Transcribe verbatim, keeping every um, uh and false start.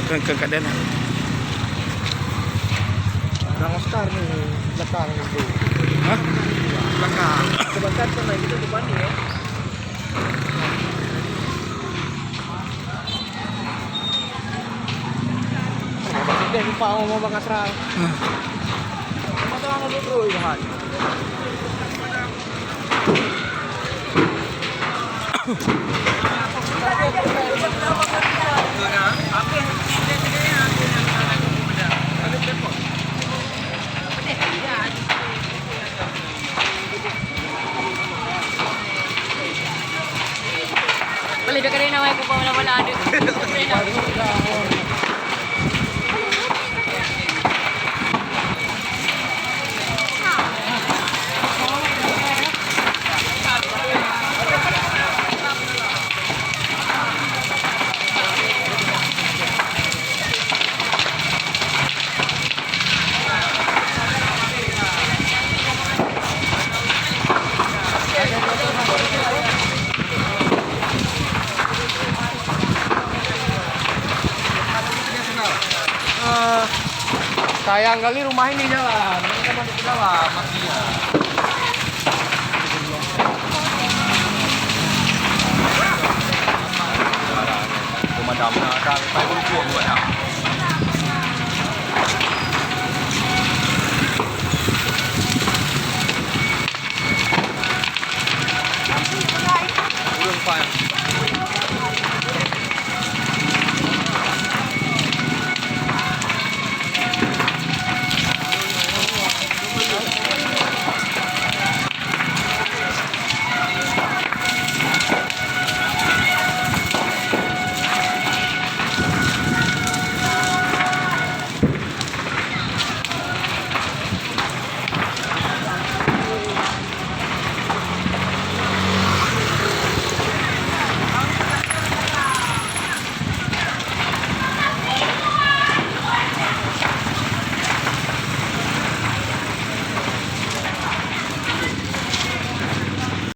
Ke, ke kaden. Bang Oscar ni belakang ni tu. Hah? Belakang. Sebentar tu naik kita depan ni, ya. Dia lupa ngomong Bang Asra. Masa orang duduk, Johan. Boleh biar kena nama aku bawa bola ada. Eh, sayang kali rumah ini jalan. Ini kan masuk ke dalam, mati ya. Pemadam, ada, ada, ada, pemadam.